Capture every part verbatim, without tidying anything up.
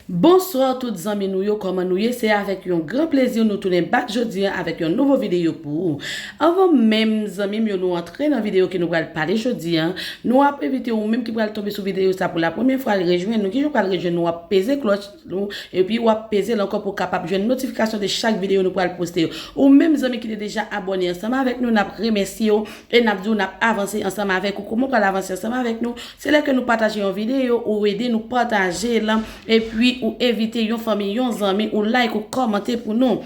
Bonswa tout zanmi nou yo, kòman nou ye? Se avèk yon gran plezi nou tounen back jodi an avèk yon nouvo videyo pou ou. Anvan menm zanmi m yo nou antre nan videyo ke nou pral pale jodi an, nou ap envite ou menm ki pral tonbe sou videyo sa pou la premyè fwa al rejwenn nou. Kijan w pral rejwenn nou? W ap peze klòch nou, epi w ap peze l ankò pou w kapab jwenn notifikasyon de chak videyo nou pral poste yo. Ou menm zanmi ki te deja abòne ansanm avèk nou, n ap remèsye w e n ap di w n ap avanse ansanm avèk ou. Kòman w pral avanse ansanm avèk nou? Se lè ke nou pataje yon videyo, ou ede nou pataje l, epi ou envite yon fanmi, yon zanmi, ou like, ou kòmante pou nou.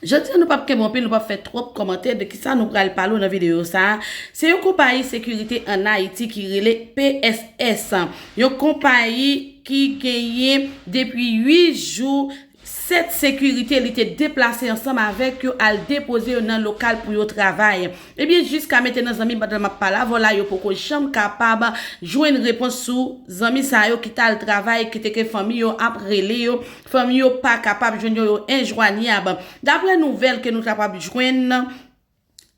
Jodi a, nou p ap kenbe anpil, nou p ap fè twòp kòmantè de kisa nou pral pale w nan videyo sa a. Se yon konpayi sekirite ann Ayiti ki rele P S S. Yon konpayi ki genyen depi uit jou, sèt sekirite li te deplase ansanm avèk yo al depoze yo nan lokal pou yo travay. Ebyen, jiska mentenan, zanmi, pandan m ap pale avè w la, yo poko janm kapab jwenn repons sou zanmi sa yo ki t al travay, kote ke fanmi yo ap rele yo, fanmi yo pa kapab jwenn yo, yo enjwanyab. Daprè nouvèl ke nou kapab jwenn,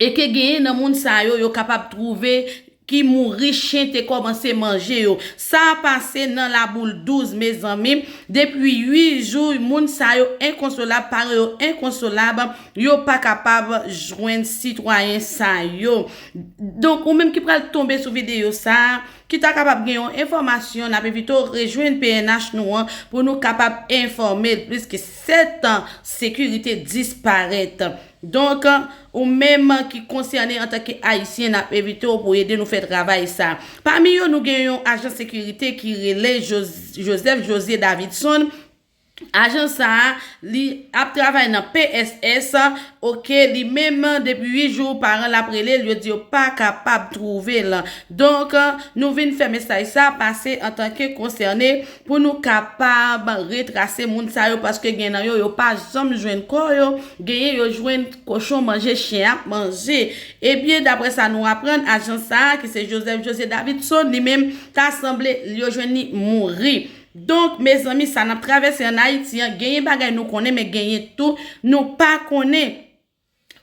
e ke genyen nan moun sa yo, yo kapab twouve ki mouri, chen te kòmanse manje yo. Sa pase nan Laboul douz, mezanmi. Depi uit jou, moun sa yo enkonsolab, paran yo enkonsolab, yo pa kapab jwenn sitwayen sa yo. Donk, ou menm ki pral tonbe sou videyo sa a, ki ta kapab gen yon enfòmasyon, n ap envite w rejwenn P N H nou an pou nou kapab enfòme l, pliske sèt sekirite disparèt. Donk, ou menm ki konsène antanke Ayisyen, n ap envite w pou ede nou fè travay sa. Pami yo, nou gen yon ajan sekirite ki rele Jos-, Joseph José Davidson. Ajan sa a, li ap travay nan P S S, oke, li menm, depi uit jou, paran l ap rele l, yo di yo pa kapab twouve l. Donk, nou vin fè mesaj sa pase antanke konsène pou nou kapab retrase moun sa yo, paske gen nan yo, yo pa janm jwenn kò yo, genyen yo jwenn kochon manje, chen ap manje. Ebyen, daprè sa nou aprann, ajan sa a, ki se Joseph José Davidson, li menm, ta sanble yo jwenn li mouri. Donk, mezanmi, sa n ap travèse ann Ayiti an, genyen bagay nou konnen, men genyen tou nou pa konnen.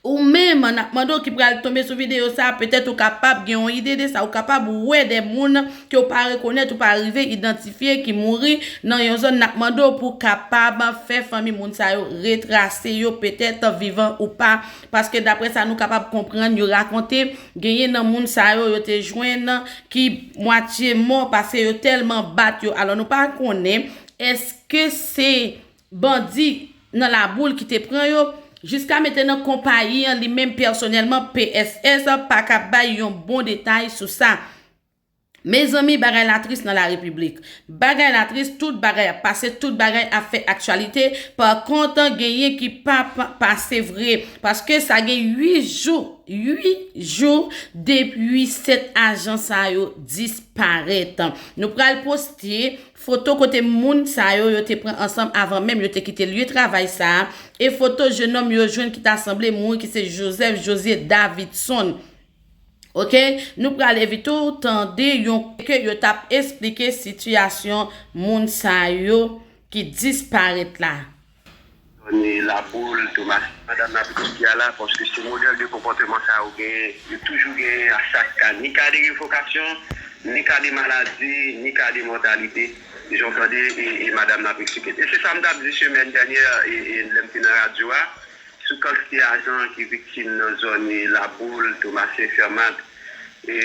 Ou menm, n ap mande w ki pral tonbe sou videyo sa a, petèt ou kapab gen yon ide de sa, ou kapab wè de moun ke w pa rekonèt, ou pa rive idantifye ki mouri nan yon zòn, n ap mande w pou w kapab fè fanmi moun sa yo retrase yo, petèt vivan ou pa, paske daprè sa nou kapab konprann, yo rakonte, genyen nan moun sa yo, yo te jwenn ki mwatye mò, paske yo tèlman bat yo. Alò, nou pa konnen, èske se bandi nan Laboul ki te pran yo? Jiska mentenan, konpayi an li menm pèsonèlman, P S S, pa ka bay yon bon detay sou sa. Mezanmi, bagay la tris nan la repiblik. Bagay la tris, tout bagay ap pase, tout bagay ap fè aktyalite. Pa kont, genyen ki p ap pase vre. Paske sa gen uit jou, uit jou depi sèt ajan sa yo disparèt. Nou pral poste foto kote moun sa yo, yo te pran ansanm avan menm yo te kite lye travay sa a. E foto jennonm yo jwenn ki ta sanble mouri, ki se Joseph José Davidson. Oke, nou pral envite w tande yon ke yo t ap esplike sitiyasyon moun sa yo ki disparèt la. Tony Laboul, Thomas, madanm Laboul ki a la, paske se modèl de konpòteman sa yo genyen, yo toujou genyen a chak ka, ni ka de revokasyon, ni ka de maladi, ni ka de mòtalite, jan w tande e, e madanm nan ap eksplike. E se sa m t ap di semèn dènyè, e, e lè m te nan radyo a, sou kantite ajan ki viktim nan zòn e Laboul, Tomasen, Fèmat. E,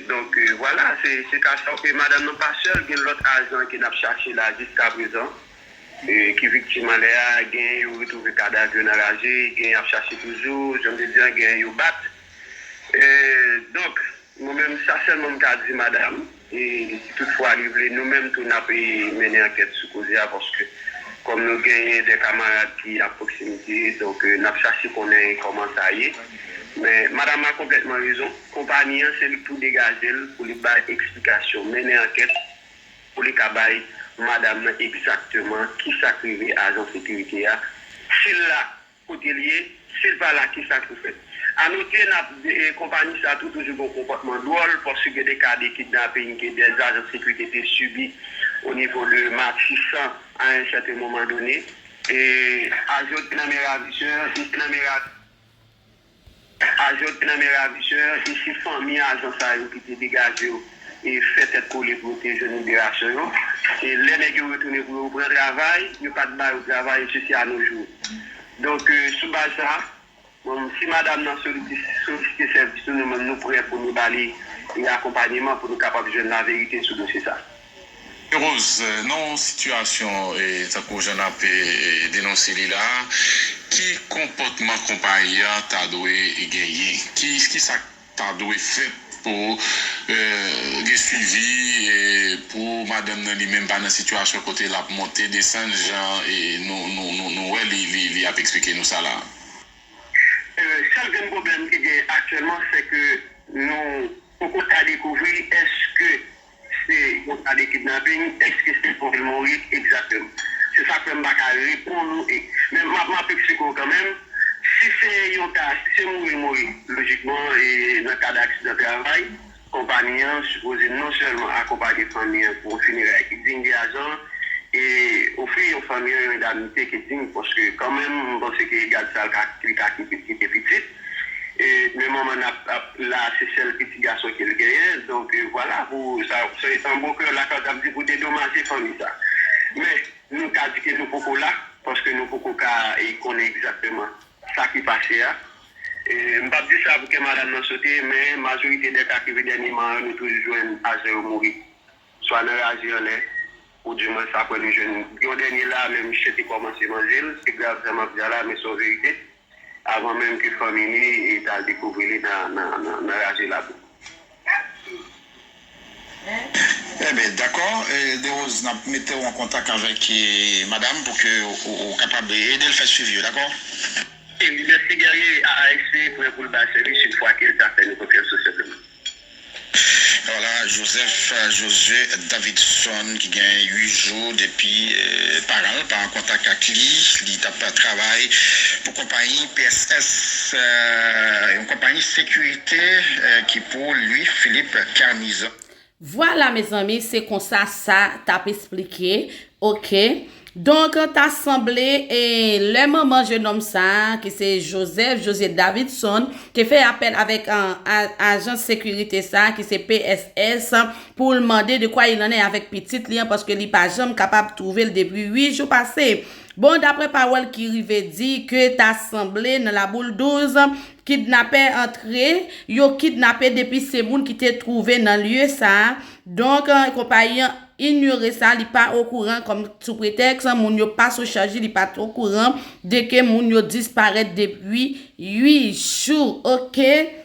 donk, e, vwala, se, se ka sa. E madanm nan pa sèl, gen lòt ajan ke n ap chache la jiskaprezan, e, ki viktim anlè a, gen yo retwouve kadav yo nan raje, gen y ap chache toujou, jan m te di an, gen yo bat. E, donk, mwen menm, sa sèlman m ka di madanm, e si toutfwa li vle, nou menm tou n ap, e, mennen ankèt sou koze a, paske kòm nou genyen de kamarad ki a pwoksimite, donk, e, n ap chache konnen kòman sa ye. Men madanm nan konplètman rezon, konpayi an se li k pou degaje l, pou li bay eksplikasyon, mennen ankèt, pou li ka bay madanm nan egzakteman kisa k rive ajan sekirite a, si l la, kote l ye, si l pa la, kisa k pou fèt. Anote, n ap, e, konpayi sa tou toujou gen yon konpòtman dwòl, paske gen de ka de kidnaping ke de ajan sekirite te sibi o nivo de Matisan a un certain moment donné. E, ajan nan men ravisè, nan men ravisè. Ajan nan men ravisè, e se fanmi ajan sa yo ki te degaje yo e fè tèt kole pou yo te jwenn liberasyon yo. E lè nèg yo retounen pou yo pran travay, yo pa t ba yo travay jiska anojou. Donk, e, sou baz sa, bon, si madanm nan solisite, solisite sèvis nou, nou menm nou prè pou nou ba li, e, akonpanyeman pou nou kapab jwenn laverite sou dosye sa. Rose, nan yon sitiyasyon, e, tankou jan n ap, e, denonse li la, ki konpòtman konpayi a ta dwe genyen? Ki, ki sa ta dwe fèt pou, e, gen swivi, e, pou madanm nan li menm pa nan sitiyasyon kote l ap monte desann jan, e, nou, nou, nou, nou wè li, li, li ap eksplike nou sa la? E, sèl grenn pwoblèm ki gen aktyèlman, se ke nou poko ka dekouvri èske se yon ka de kidnaping, èske se pou l mouri egzakteman. Se sa k fè m pa ka reponn ou. E, men m ap, m ap eksplike w kanmenm. Si se yon ka, si se mouri, mouri, lojikman, e nan kad aksidan travay, konpayi an sipoze non sèlman akonpaye fanmi an pou yon fineray ki diy de ajan, e ofri yon fanmi an yon endamnite ki diy, paske kanmenm, m panse ke gad sa l ka, li ka kite, kite pitit. E, men manman n ap, ap la, se sèl pitit gason ke l genyen. Donk, e, vwala, pou sa, se an bon kè lakòz ap di pou dedomaje fanmi sa. Men, nou ka di ke nou poko la, paske nou poko ka, e, konnen egzakteman sa ki pase a. E, m p ap di sa pou ke madanm nan sote, men majorite de ka ki rive dènyeman yo, nou toujou jwenn ajan yo mouri. Swa nan raje anlè, ou di mwens apre nou jwenn yon dènye la, men misye te kòmanse manje l, se grav sa m ap di a la, men se yon verite. Avan menm ke fanmi li, e, t al dekouvri li nan, nan, nan, nan raje labou. Enben, dakò, e, De Rose, n ap mete w an kontak avèk, e, madanm pou ke ou, ou kapab ede l fè swivi yo, dakò? E, li mèsi Guerrier, A A S P prè pou l bay sèvis yon fwa ke l ta fè nou konfyans tou senpleman. Vwala, Joseph Josué Davidson ki gen uit jou depi, e, paran l pa an kontak ak li, li t ap travay pou konpayi P S S, e, yon konpayi sekirite, e, ki pou Louis Philippe Carnizon. Vwala, mezanmi, se konsa sa t ap esplike. Oke. Donk, ta sanble, e, lè manman jenòm sa a, ki se Joseph José Davidson, te fè apèl avèk, e, a, ajans sekirite sa a, ki se P S S, pou l mande de quoi il en est avèk pitit li an, paske li pa janm kapab twouve l depi uit jou pase. Bon, daprè pawòl ki rive di ke ta sanble nan Laboul douz, kidnapè antre, yo kidnape depi se moun ki te twouve nan lye sa a. Donk, e, konpayi an inyore sa, li pa okouran kòm sou pretèks moun yo pa sou chaj li, li pa t okouran de ke moun yo disparèt depi uit jou, oke?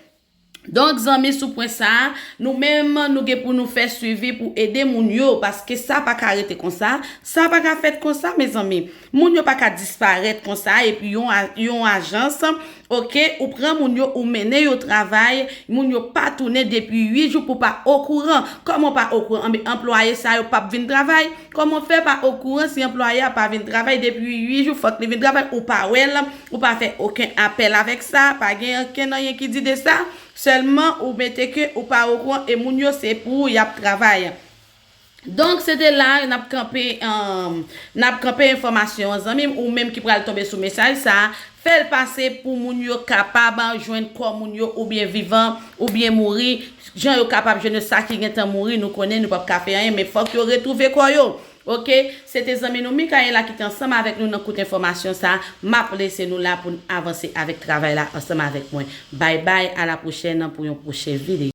Donk, zanmi, sou pwen sa a, nou menm, nou gen pou nou fè swivi pou ede moun yo, paske sa pa ka rete konsa, sa pa ka fèt konsa, mezanmi. Moun yo pa ka disparèt konsa, epi yon a, yon ajans, oke, ou pran moun yo, ou mennen yo travay, moun yo pa tounen depi uit jou pou pa okouran. Kòman w pa okouran? Anben, anplwaye sa yo p ap vin travay. Kòman w fè pa okouran si anplwaye a pa vin travay depi uit jou? Fòk li vin travay, ou pa wè l, ou pa fè okenn apèl avèk sa, pa gen okenn anyen ki di de sa. Sèlman, ou mete ke ou pa okouran e moun yo se pou y ap travay. Donk, se te la n ap kanpe, n ap kanpe enfòmasyon an, zanmi m, ou menm ki pral tonbe sou mesaj sa a, fè l pase pou moun yo kapab jwenn kò moun yo oubyen vivan, oubyen mouri, jan yo kapab jwenn yo, sa ki gentan mouri, nou konnen nou p ap ka fè anyen, men fòk yo retwouve kò yo. Oke, se te zanmi nou Mikaela ki te ansanm avèk nou nan kout enfòmasyon sa a. M ap lese nou la pou n avanse avèk travay la ansanm avèk mwen. Bay bay, a la pwochèn pou yon pwochen videyo.